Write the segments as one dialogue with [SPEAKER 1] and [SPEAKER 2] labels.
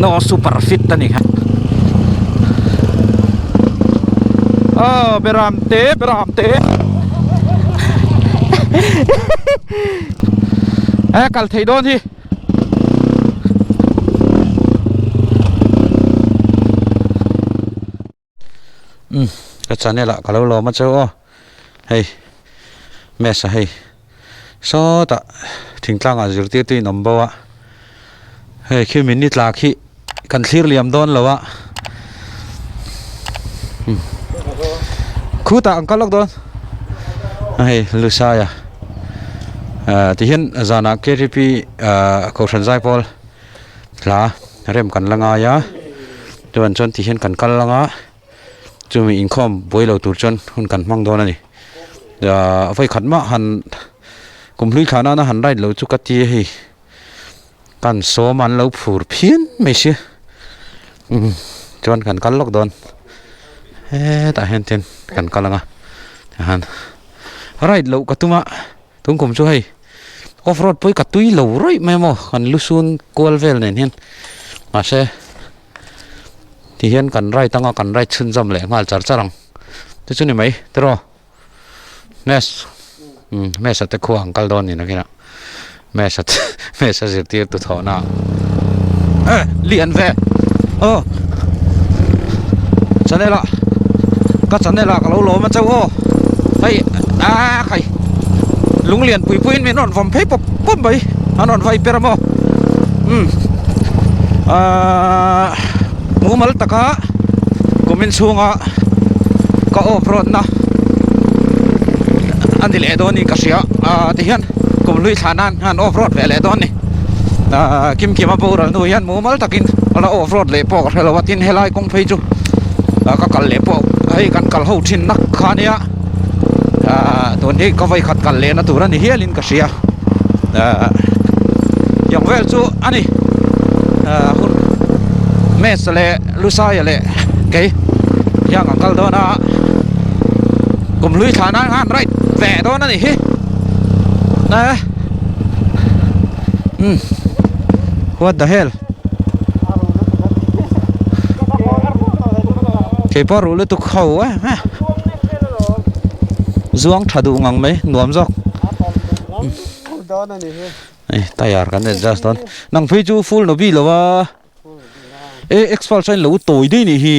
[SPEAKER 1] No super fit a ni kha. Aw beram te beram te. E kal thei dawn hi.
[SPEAKER 2] Umm ka channel ah ka lo lawm a cheu aw hei mess a hei sawtah thingtlang ah zirtirtu in awm bo a hei khi min ni tla khi kan thlir liam dawn lo a umm khutah an kal lawk dawn a hei Lusaia ah tihian zanah K T P ah kohhran zaipawl hla rem kan la ngai a chuan chuan ti hian kan kal ang a chumi inkhawm buai lo tur chuan hun kan hmang dawn a ni ahh vawikhat mah han kum hlui thla nana han ride loh chu ka ti a hei kan sawm an lo phur phian mai sia umm chuan kan kal lawk dawn hetah hian tin kan kal ang a tihian ride loh ka tum a. Tun kum chu hei off road pawh hi ka tui lo rawih mai maw kan lu sun kual vel nen hian mahse ti hian kan ride anga kan ride chhunzawm leh nghal char char ang chu chu ni mai tiraw mess umm mess a te khua ang kal dawn ni nakinah mess a mess a zirtir tu thawhna ah eh lian ve aw channel ah ka channel ah ka lo lawm a chauh aw hei ah khai lung lian pui pui in min rawn vawm phei pawp pawp mai an rawn vai ber a maw umm ahh mumal taka kumin chhunga ka off road na a ni leh dawn in ka hria ah tihian kum hlui thla nan hian off road ve leh dawn a ni ahh kim kima boral hnu hian mumal takin a la off road leh pawh ka hre lo a tin helai kawng phei chu ah ka kal leh pawh hei kan kal ho thin nak kha ania ahh tun hi ka vawikhat kal leh na tur a ni hial in ka hria ahh tiang vel chu a ni ahh hun mess leh lusaia leh kei hian kan kal dawn a kum hlui thla nan khan ride ve dawn a ni hi eh umm what the hell keipawh ruh lutuk ho em em zuang tha duh ngang mai nuam zawk hei tyre kan adjust dawn nang phei chu full nobi lo a e x-pulse a inlo tawi daih nih hi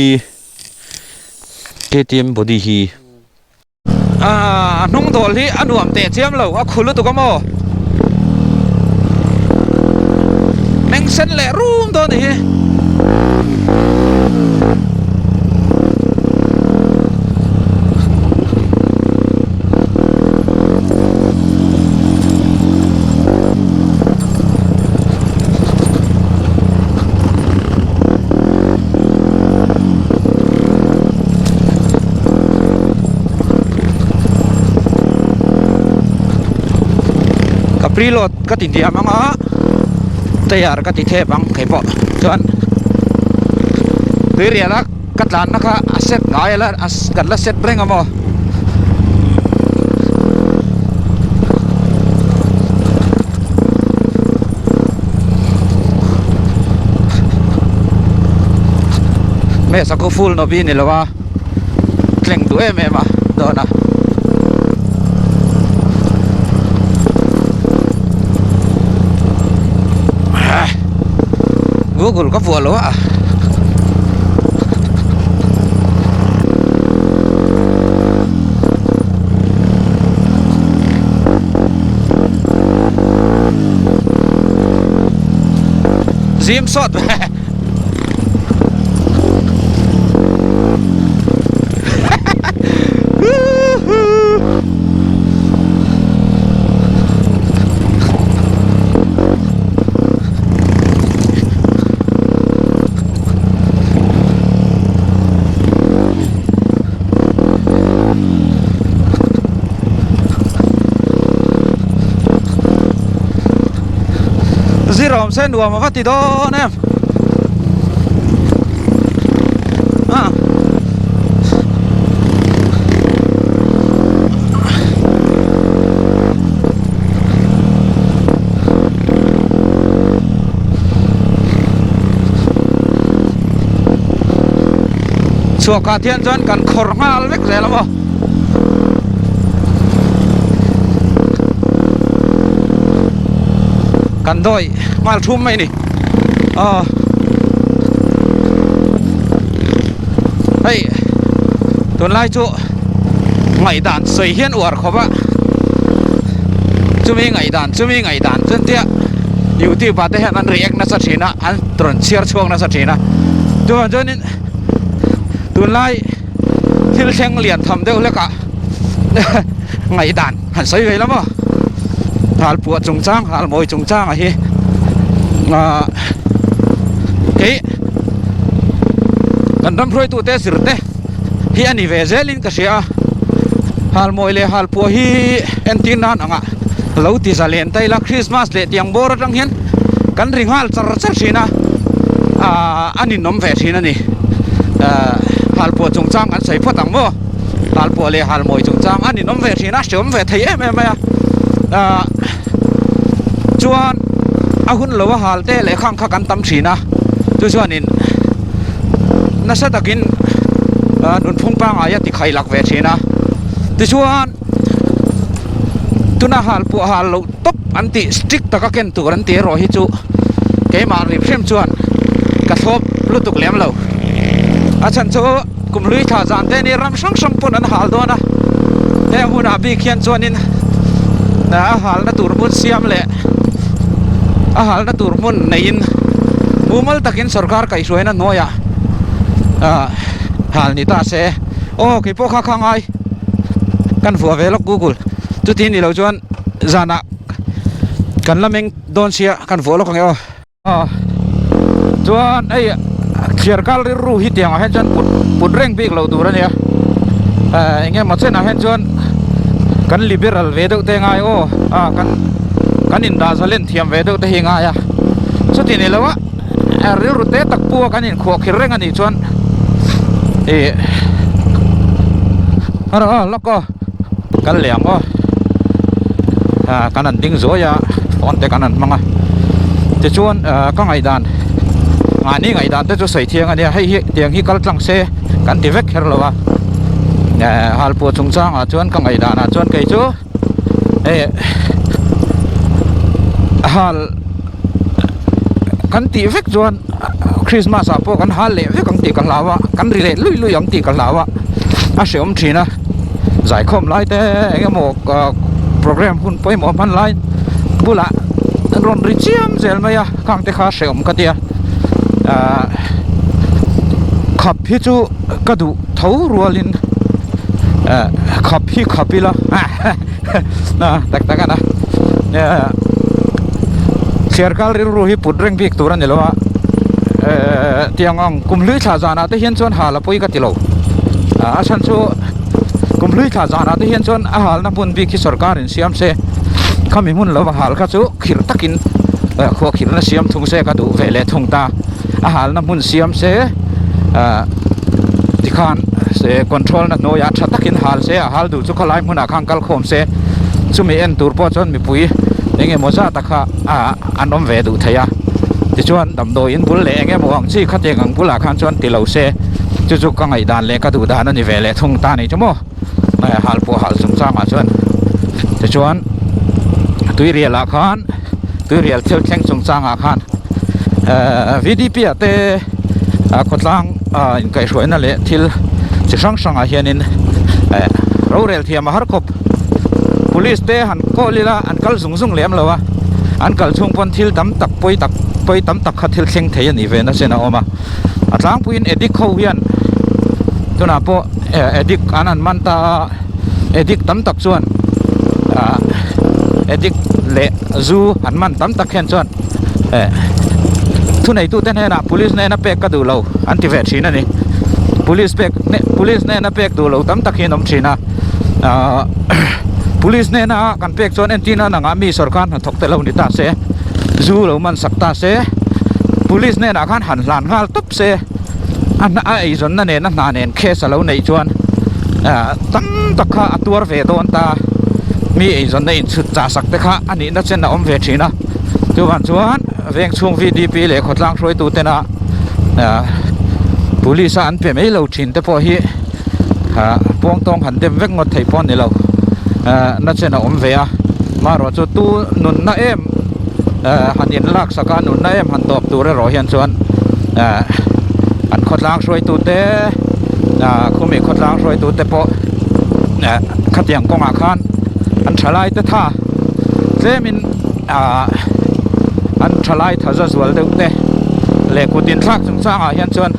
[SPEAKER 2] K T M body hi. A hnung dawl hi a nuam teh chiam lo a khu lutuk a maw meng sen leh rum dawn a ni hi. Ka preload ka ti diam ang a tayar ka ti thep ang keipawh chuan tuirial a ka tlanna kha a set ngai a la kan la set reng a maw. Mesa khu full nobi ni lo a tleng duh em em a dawn a. Google ka vuah lo a. Zim sawt ve. Zir awm se nuam a va ti dawn em ah
[SPEAKER 1] Chhuah kah thian chuan kan khawr nghal vek zel a maw. Kan dawi nghal thum mai a ni. Aw hei tunlai chu ngaihdan sawi hian uar khawp a chumi ngaihdan chumi ngaihdan chuan tia youtube ah te hian an react nasa thin a an rawn chhiar chhuak nasa thin a chuvang chuanin tunlai thil thleng lian tham deuh hlek ah ngaihdan han sawi ve lam aw halpuah chungchang halmawi chungchang ah hi ah kei kan ram hruaitute zir te hi a ni ve zelin ka hria a halmawi leh halpuah hi entir nan anga lo ti zalen ta ila Christmas leh tiang bawr atang hian kan ri nghal char char thin a ah a ninawm ve thin a ni ah halpuah chungchang kan sawi phawt ang maw halpuah leh halmawi chungchang a ninawm ve thin a hreawm ve thei em em mai a ah chuan a hun lo a hal te leh khang kha kan tam thin a chu chuanin nasa takin ah nunphung pangngai a ti khai lak ve thin a tichuan tuna hal pawh hal loh tawp an tih strict taka ken tur an tih erawh hi chu keimah rim hrem chuan ka thlawp lutuk lem lo a chhan chu kum hlui thla zan te ni ram hrang hrang pawn an hal dawn a heng hunah bik hian chuanin a halna tur hmun siam leh a halna tur hmun neiin mumal takin sorkar kaihhruaina hnuaiah ah hal ni ta se aw keipawh kha kha ngai kan vuah ve lawk google chuti ni lo chuan zanah kan la meng dawn sia kan vuah lawk ang e aw. A chuan hei thliar kal rilru hi tiang ah hian chuan put put reng bik loh tur a nia eh eng emaw chenah hian chuan kan liberal ve deuh te ngai aw a kan kan indah zalen thiam ve deuh te hi ngai a chuti ni lo a rilru te tak pua kan inkhuah khir reng a nih chuan ih a lawk aw kal leh ang aw ah kan han ding zuai a phone te kan han hmang a tichuan ah ka ngaihdan mahni ngaihdan te chu sawi thiang a nia hei hi tiang hi kal tlang se kan ti vek kher lo a eh halpuah chungchang ah chuan ka ngaihdan ah chuan kei chu eh hal kan tih vek chuan Christmas ah pawh kan hal leh vek ang tih ka hlau a kan ri leh lui lui ang tih ka hlau a a hreawm thin a zaikhawm lai te eng emaw program hun pawimawh hman lai bulah an rawn ri chiam zel mai a khang te kha hreawm ka tia ahh khap hi chu ka duh tho rualin eh khap hi khap ila tak tak a na eh thliar kal rilru hi put reng bik tur a ni lo a eh tiang ang kum hlui thla zanah te hian chuan hal a pawi ka ti lo a chhan chu kum hlui thla zanah te hian chuan a halna hmun bik hi sorkar in siam se khami hmun lo va hal kha chu khirh takin khuah khirhna siam thung se ka duh ve leh thung ta a halna hmun siam se ah tikhan control na hnuaiah tha takin hal se a hal duh chu khalai hmunah khan kal khawm se chumi en tur pawh chuan mipui eng emaw zat a kha ah an awm ve duh thei a tichuan damdawi in bul leh eng emaw ang chi khatiang ang bulah khan chuan ti lo se chu chu ka ngaihdan leh ka duh dan a ni ve leh thung ta a ni chu maw hal pawh hal chungchangah chuan tichuan tuirial ah khan tuirial thil thleng chungchangah khan ehh vdp ah te khawtlang ah inkaihhruaina leh thil chi hrang hrangah hianin eh rorel thiam a har khawp police te han call ila an kal zung zung lem lo a an kal chhung pawn thil tam tak pawi tak pawi tam tak kha thil thleng thei a nih ve nasa in a awm a a tlangpuiin addict ho hian tunah pawh eh addict an han man ta a addict tam tak chuan ah addict leh zu an man tam tak hian chuan eh thuneitute hnenah police hnena pek ka duh lo an ti ve thin a ni police pek police hnena pek duh lo tam tak hi an awm thin a ah police hnena kan pek chuan entirna nangah mi sorkar hnathawk te lo ni ta se zu lo man sak ta se police hnenah khan han hlan nghal tawp se a hna a eizawnna nen a hna nen case a lo neih chuan ah tam tak kha a tuar ve dawn ta mi eizawnna inchhut chah sak te kha a nihna chen a awm ve thin a chuvang chuan veng chhung vdp leh khawtlang hruaitu tena ah. Police a an pe mai lo thin te pawh hi ah puangtawng han dem vek ngawt theih pawh a ni lo ah na chen a awm ve a marawh chu tu nunna em ah han in lak sak a nunna em han tawp tur erawh hian chuan ah an khawtlang hruaitu te ah khumi khawtlang hruaitu te pawh ah khatiang kawngah khan an thalai te tha tlemin ah an thalai tha za zual deuh te leh kut inthlak chungchangah hian chuan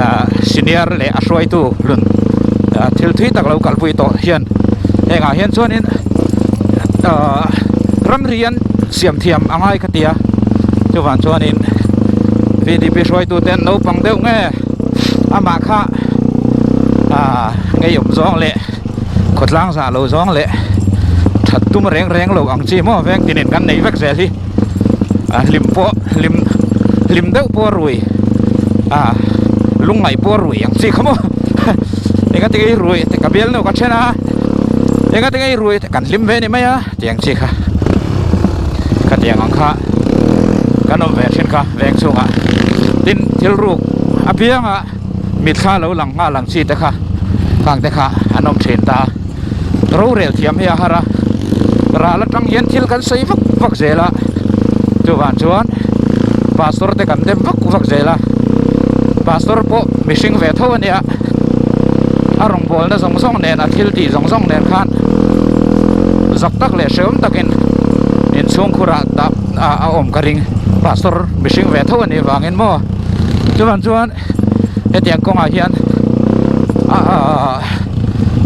[SPEAKER 1] ah senior leh a hruaitu hlun ah thil thui tak lo kalpui tawh hian hengah hian chuanin ah ramri an siam thiam a ngai ka ti a chuvang chuanin V D P hruaitu te an naupang deuh nge amah kha ah ngeiawm zawng leh khawtlang zah lo zawng leh that tum reng reng lo ang chi maw veng tinin kan nei vek zel hi a hlim pawh hlim hlim deuh pawh a rui a lungngaih pawh a rui ang chi kha maw enga tinge i rui ka bialnu ka then a enga tinge i rui kan hlim ve ni mai a tiang chi kha khatiang ang kha kan awm ve thin kha veng chhungah tin thil ruk apianga. Mitthla lo lang nghal ang chi te kha khang te kha an awm thin ta a, rorel thiam hi a har a, ral atang hian thil kan sawi vak vak zel a, chuvang chuan pastor te kan dem vak vak zel a, pastor pawh mihring ve tho a nia, a rawngbawlna zawng zawng nen a thil tih zawng zawng nen khan zak tak leh hrehawm takin inchhungkhurah dah a awm ka ring, pastor mihring ve tho a nih vangin maw. Chuvang chuan hetiang kawngah hian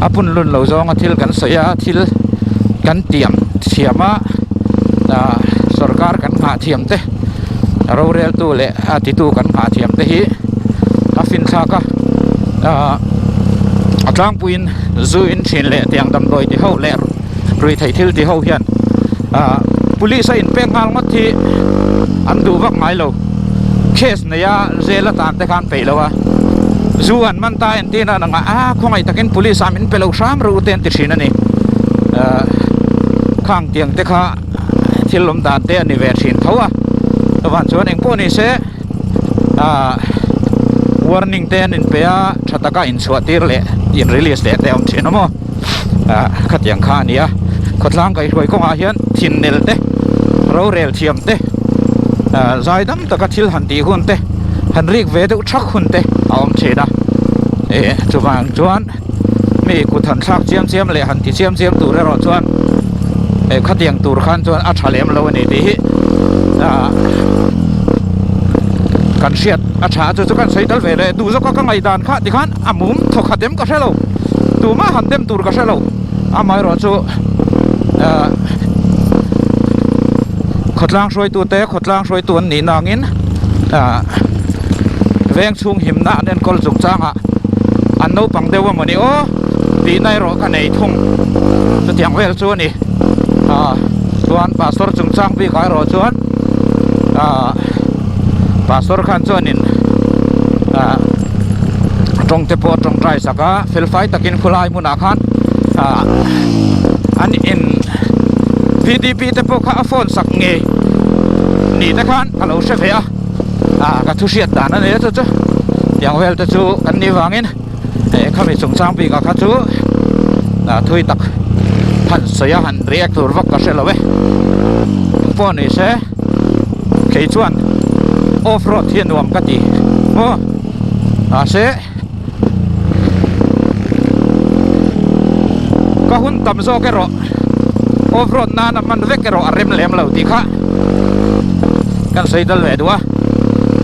[SPEAKER 1] a punlun lo zawnga thil kan sawi a thil kan tiam thiam a sorkar kan nghah thiam te roreltu leh a titu kan nghah thiam te hi a finthlak a a tlangpuiin zu in thin leh tiang damdawi ti ho leh ruihtheih thil ti ho hian police a inpek nghal ngawt hi an duh vak ngai lo. Case neia jail atan te khan peih lo a, zu an man ta en tihna an ang a, a khawngaih takin police ah min pe lo hram ru te an ti thin a ni. Khang tiang te kha thil awm dan te a ni ve thin tho a, chuvan chuan engpawh ni se warning te an inpe a, tha taka inchhuah tir leh in release leh te a awm thin a maw. Khatiang kha a ni a, khawtlang kaihhruai kawngah hian thinnel te, rorel thiam te, zai dam taka thil han tih hun te, han rik ve deuh thak hun te a awm thin a. Ih chuvang chuan mi kut han thlak chiam chiam leh han ti chiam chiam tur erawh chuan khatiang tur khan chuan a tha lem lo a ni tih hi kan hriat a tha a chu chu kan sawi tal ve leh duh zawk a ka ngaihdan kha tikhan a mum thawkhat em ka hre lo tumah han dem tur ka hre lo amaherawh chu ah khawtlang hruaitu te khawtlang hruaitu an nih nangin ah veng chhung himna an enkawl chungchangah an naupang deuh a mawni aw tihna erawh ka nei thung chutiang vel chu a ni ah chuan pastor chungchang bikah erawh chuan ah pastor khan chuanin ah tawng te pawh a tawngtai sak a fel fai takin khulai hmunah khan ah an in V D P te pawh kha a phone sak ngei ni te khan ka lo hre ve a ah ka thu hriat dan a ni a chu chu tiang vel te chu kan nih vangin eh khami chungchang bikah kha chu ah thui tak han sawi a han react tur vak ka hre lo e pawh ni se kei chuan off road hi a nuam ka ti maw mahse ka hun tam zawk erawh off road nana hman vek erawh a rem lem lo tih kha kan sawi dal ve duh a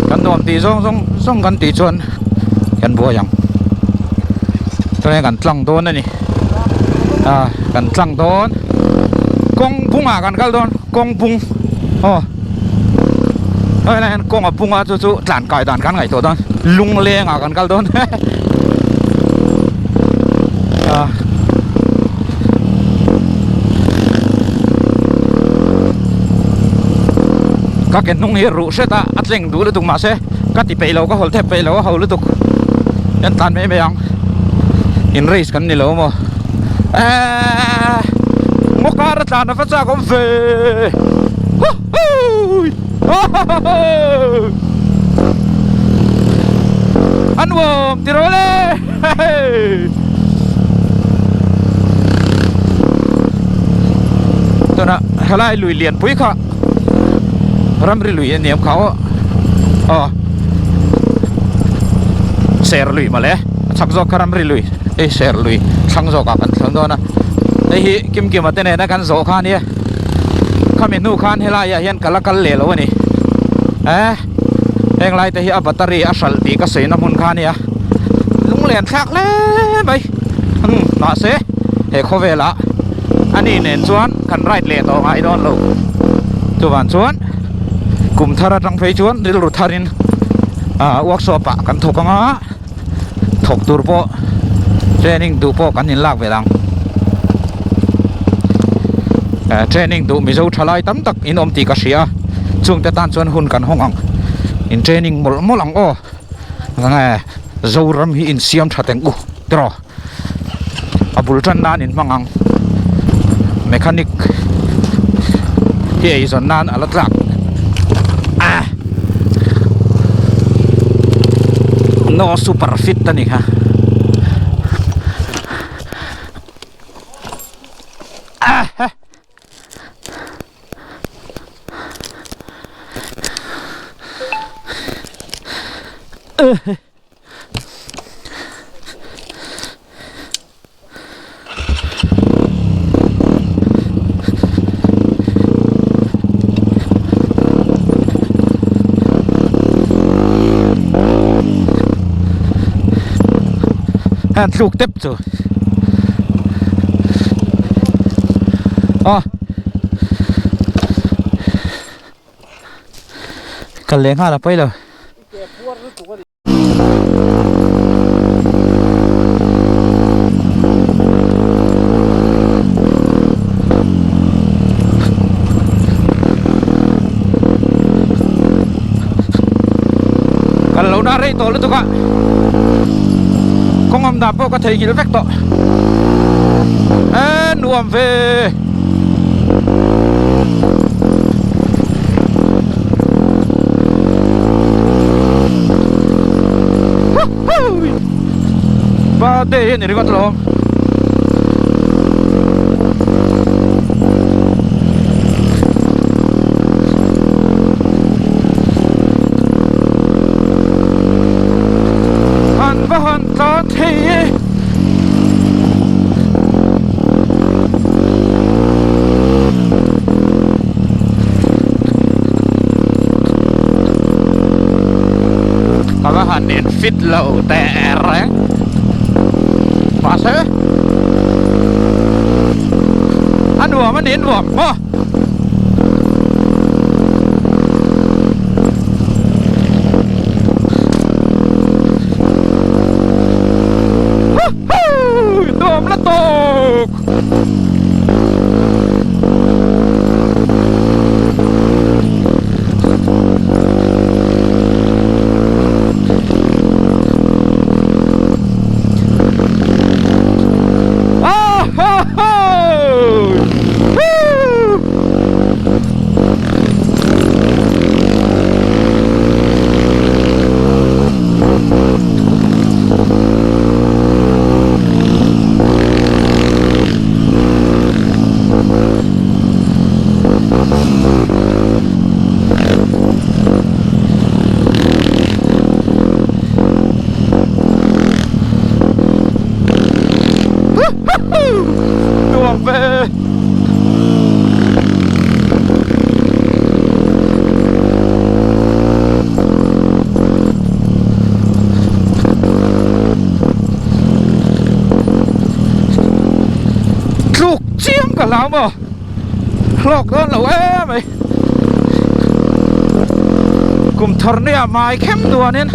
[SPEAKER 1] kan nuam tih zawng zawng zawng kan tih chuan kan buai ang chuan kan tlang dawn a ni ah kan tlang dawn kawng bungah kan kal dawn kawng bung aw helai hian kawng a bung a chu chu tlan kai dan kan ngaihtuah dawn lungleng ah kan kal dawn ah ka ke hnung hi ruh hret a a tleng duh lutuk mahse ka ti peih lo ka hawl thep peih lo a ho lutuk hian tlan mai mai ang in race kan ni lo maw eeee ngaw kar a tlan a va chak awm ve A nuam ti rawh le Tunah helai lui lianpui kha ramri lui a niam kha aw aw ser lui mawle a chhak zawk kha ramri lui hei ser lui thlang zawk ah kan thleng dawn a hei hi Kimkima te nena kan zawh kha a nia khami hnu khan helai ah hian ka la kal leh lo a ni eh heng lai te hi a battery a hralh tih ka sawi na hmun kha a nia lunglen thlak hle mai umm mahse he khawvel ah ani nen chuan kan ride leh tawh ngai dawn lo chuvang chuan kum thar atang phei chuan rilru thar in ah workshop ah kan thawk ang a thawk tur pawh training duh pawh kan inlak ve ang eh training duh mizo thalai tam tak in awm tih ka hria chungte tan chuan hun kan hawng ang in training mawlh mawlh ang aw nge zoram hi insiam tha teng u tiraw a bul tan nan in hmang ang mechanic hi eizawn nan a la tlak ah no super fit a ni kha ah Han tluk tep chu aw kal leh nghal a pawi lo. Kal lo na rei tawh lutuk a kawng awm dan pawh ka theihnghilh vek tawh e nuam ve. Birthday hi a ni ringawt alawm. An va han tlan thei e. Ka va han in fit lo teh reng mahse a nuam a ni nuam maw. Nuam la tawk. Nuam ve. Tluk chiam ka hlau maw hlawk dawn lo em mai kum thar nia mai khem duanin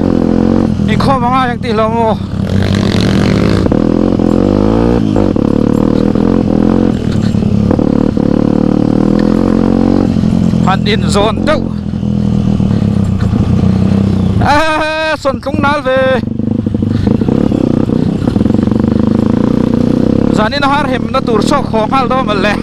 [SPEAKER 1] inkhawm a ngai ang tih hlauh maw. Han inzawn deuh eee sawn tlung nal ve zanin a har hemna tur chhuak haw nghal dawn mawle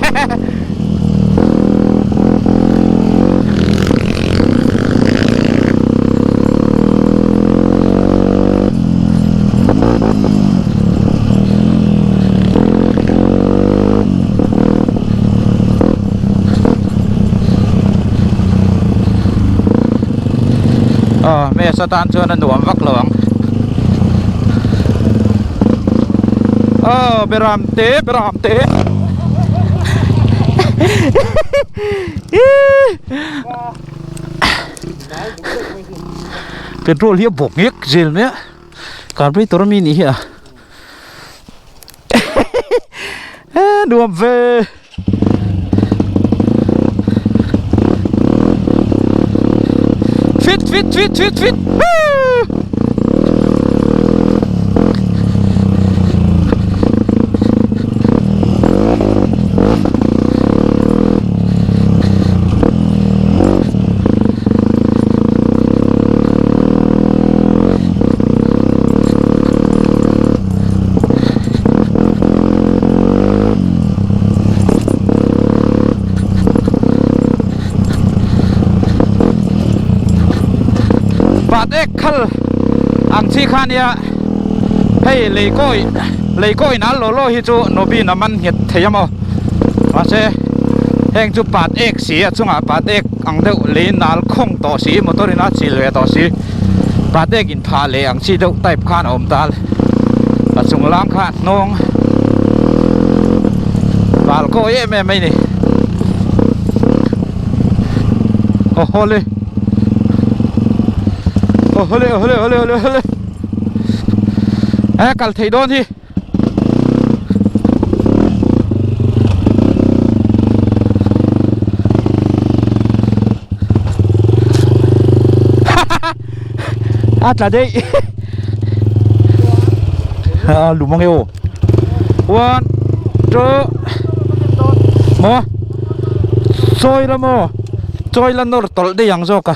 [SPEAKER 1] Aw mesa tan chuan a nuam vak lo ang. Aw beram te beram te. Petrol hi a bawk ngek zel mai a carburetor ami nih hi a nuam ve. Fit fit fit fit fit Pat ek khal ang chi kha nia hei lei kawi lei kawi nal law law hi chu Nobin a man nghet thei a maw mahse heng chu pat ek si a chungah pat ek ang deuh lei nal khawng tawh si motor in a chil ve tawh si pat ek in phah leh ang chi deuh type khan a awm tal a chung lang kha hnawng bal kawi em em mai ni aw hawle aw hawle aw hawle aw hawle aw hawle e kal thei dawn hi. A tla daih a lum ange aw one two maw chawi la maw chawi la nawr tawlh daih ang zawk a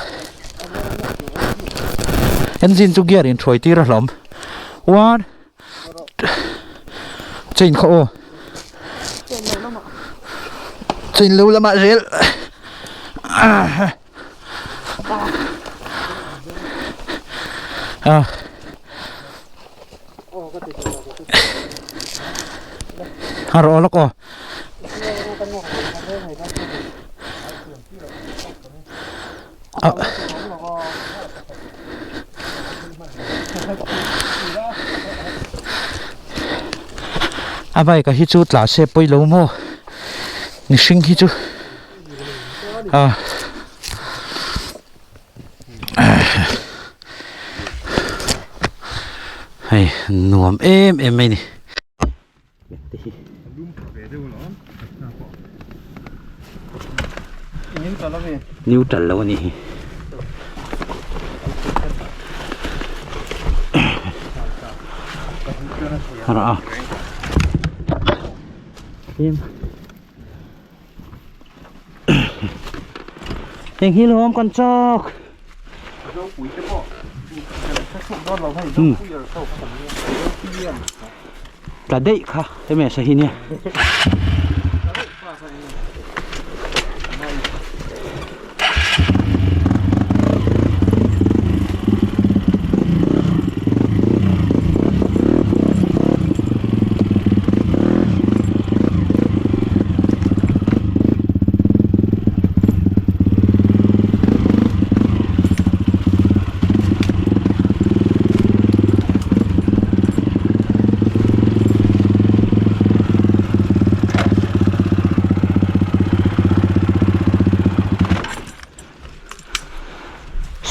[SPEAKER 1] engine chu gear in hruai tir a hlawm one Chain kha aw Chain lo lamah zel a a rawh lawk aw A bike a hi chu tla se pawi lo maw mihring hi chu a hei nuam em em mai a ni. Neutral lo anih hi a rah a Heng hi lawm kan chak. Tla daih kha hemi sa hi nia.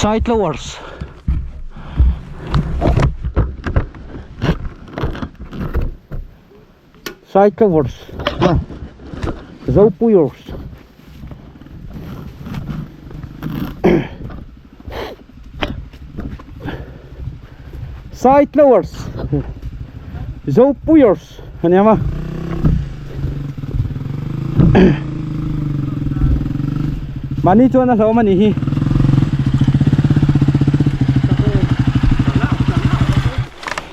[SPEAKER 1] Side lowers. Side covers Zopuyers Side lowers Zopuyers anh em ạ. Mahni chuan a hlauhawm a nih hi.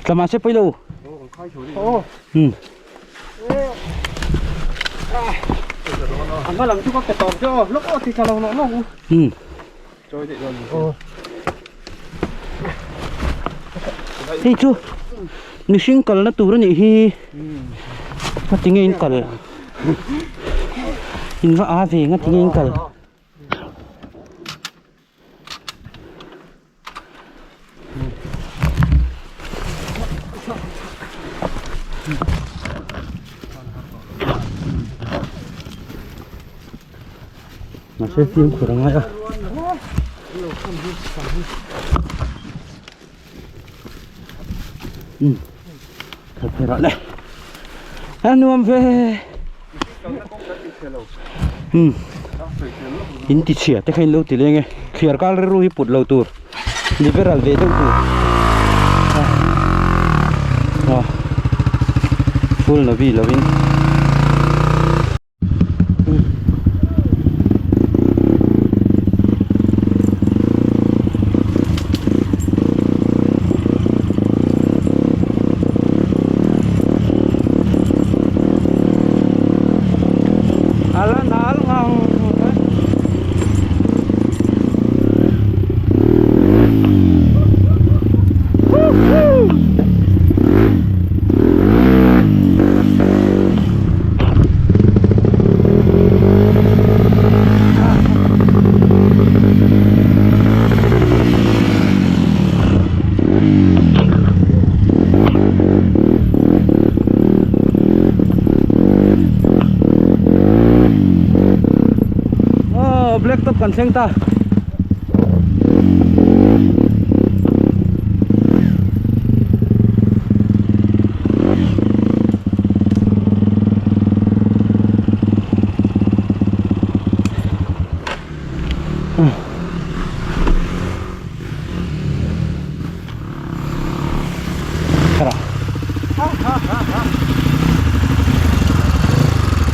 [SPEAKER 1] Tla mahse pawi lo. Hei chu mihring kalna tur a nih hi ngatinge in kal in va a ve ngatinge in kal.
[SPEAKER 2] Mahse fimkhur a ngai a. Um kal phei rawh le. A nuam ve. Um in ti chhia te kha in lo ti leng e. Thliar kal rilru hi put lo tur. Liberal ve deuh tur. A full navi lovin. Ala nal ngang Oh, black top kan thleng ta.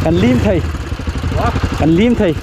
[SPEAKER 2] Kan lim thei kan lim thei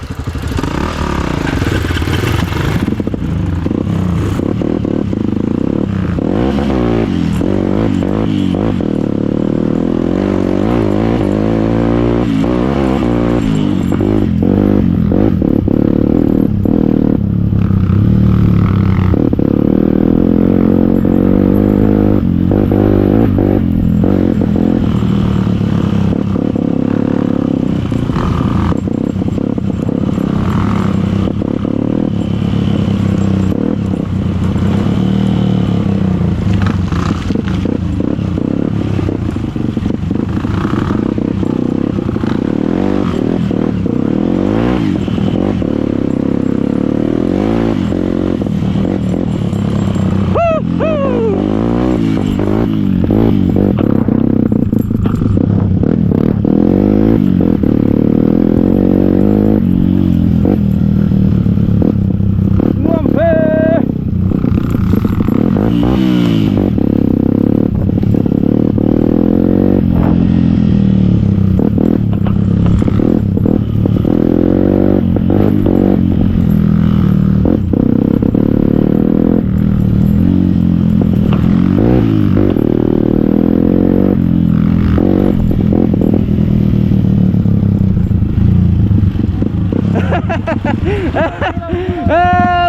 [SPEAKER 2] Nuam fe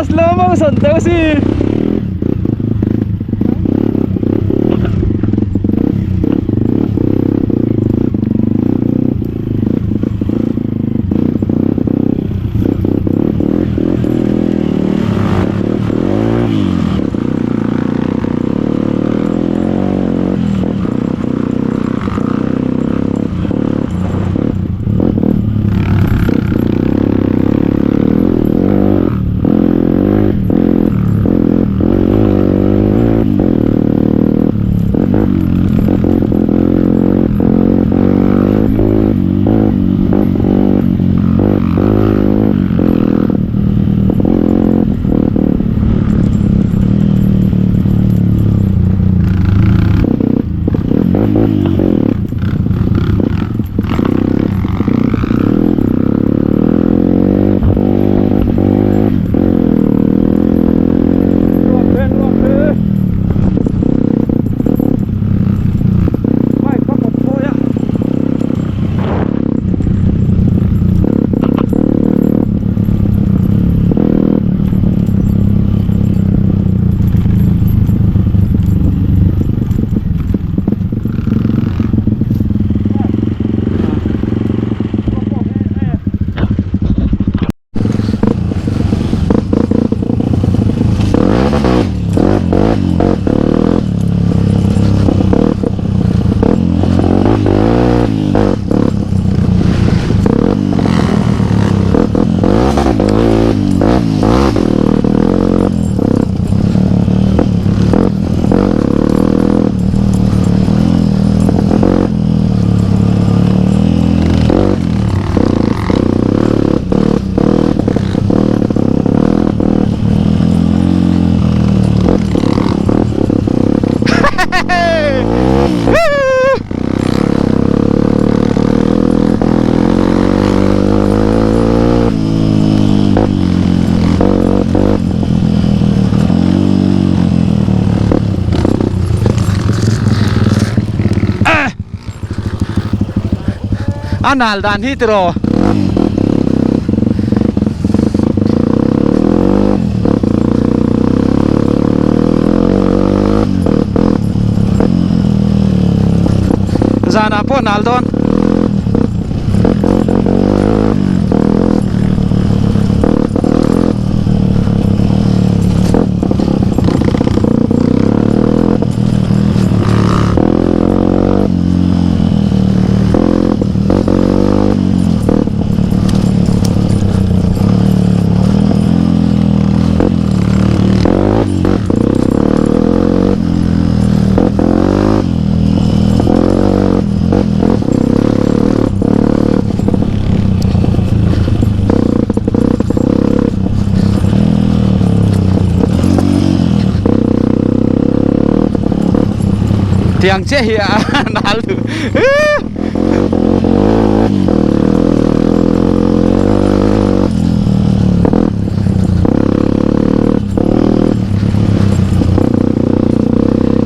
[SPEAKER 2] Slow motion deuh si.
[SPEAKER 1] A nal dan hi tiraw. Zanah pawh nal dawn. Tiang chiah hi a nal duh.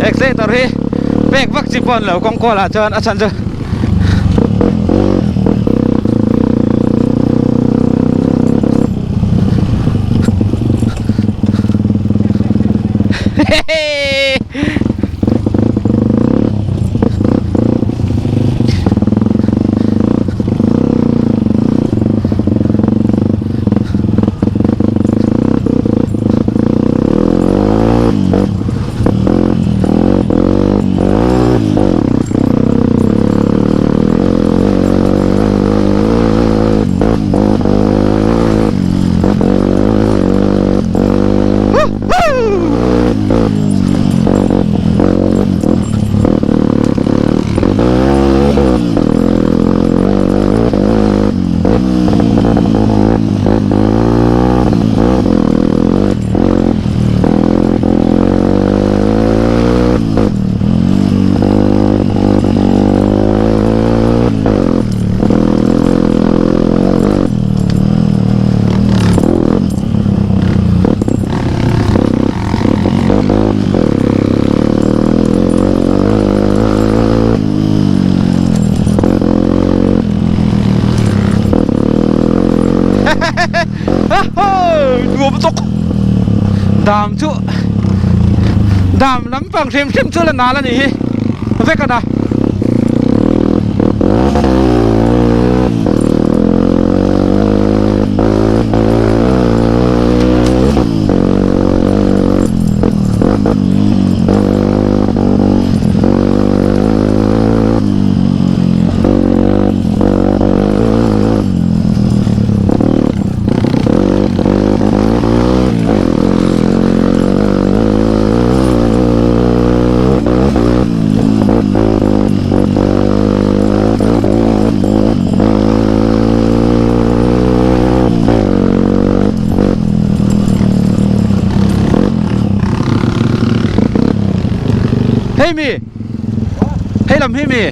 [SPEAKER 1] Accelerator hi pek vak chi pawh an lo kawng kual ah chuan a chhan chu Dam chu dam lampang hrim hrim chu la nal a nih hi vek a na. Hei mi hei lam hi mi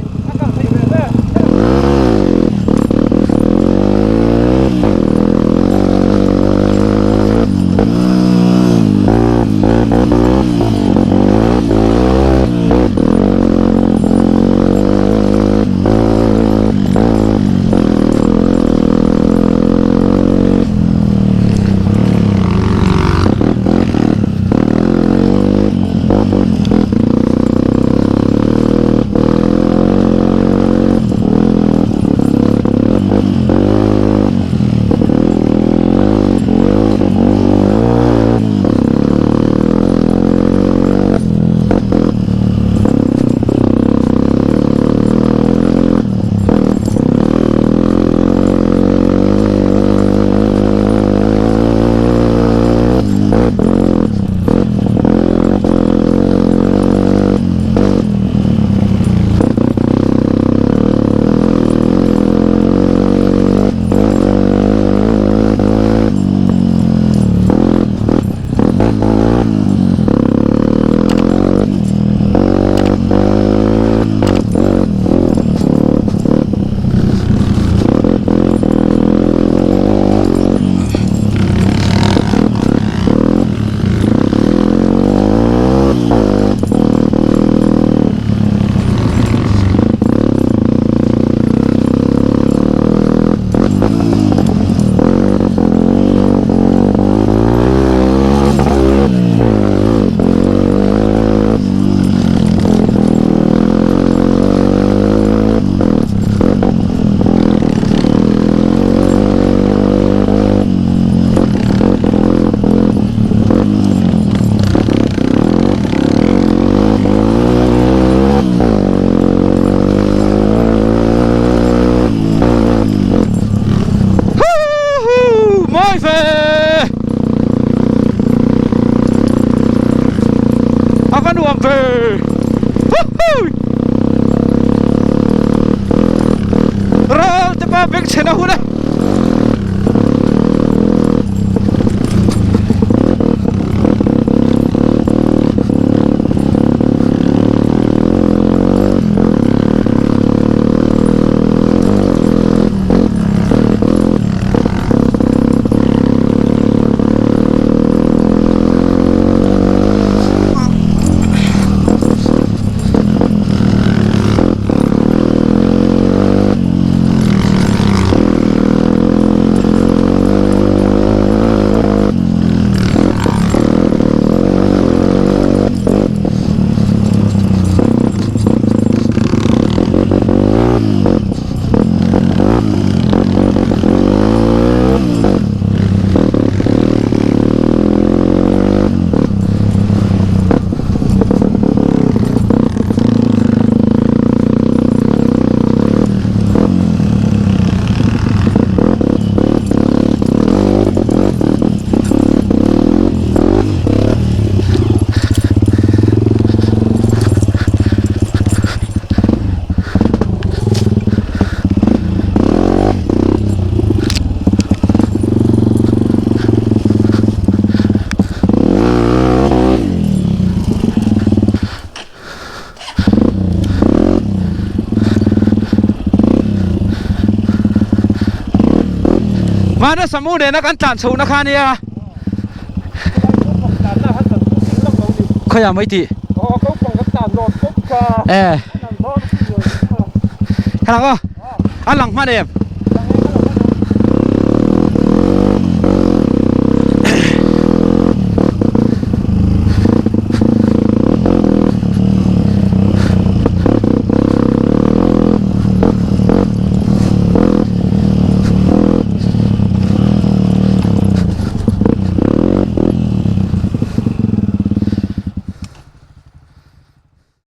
[SPEAKER 1] Hmana Samu nena kan tlan chhohna kha ania. Khawiah mai tih? E. Khalang aw. A lang hman em?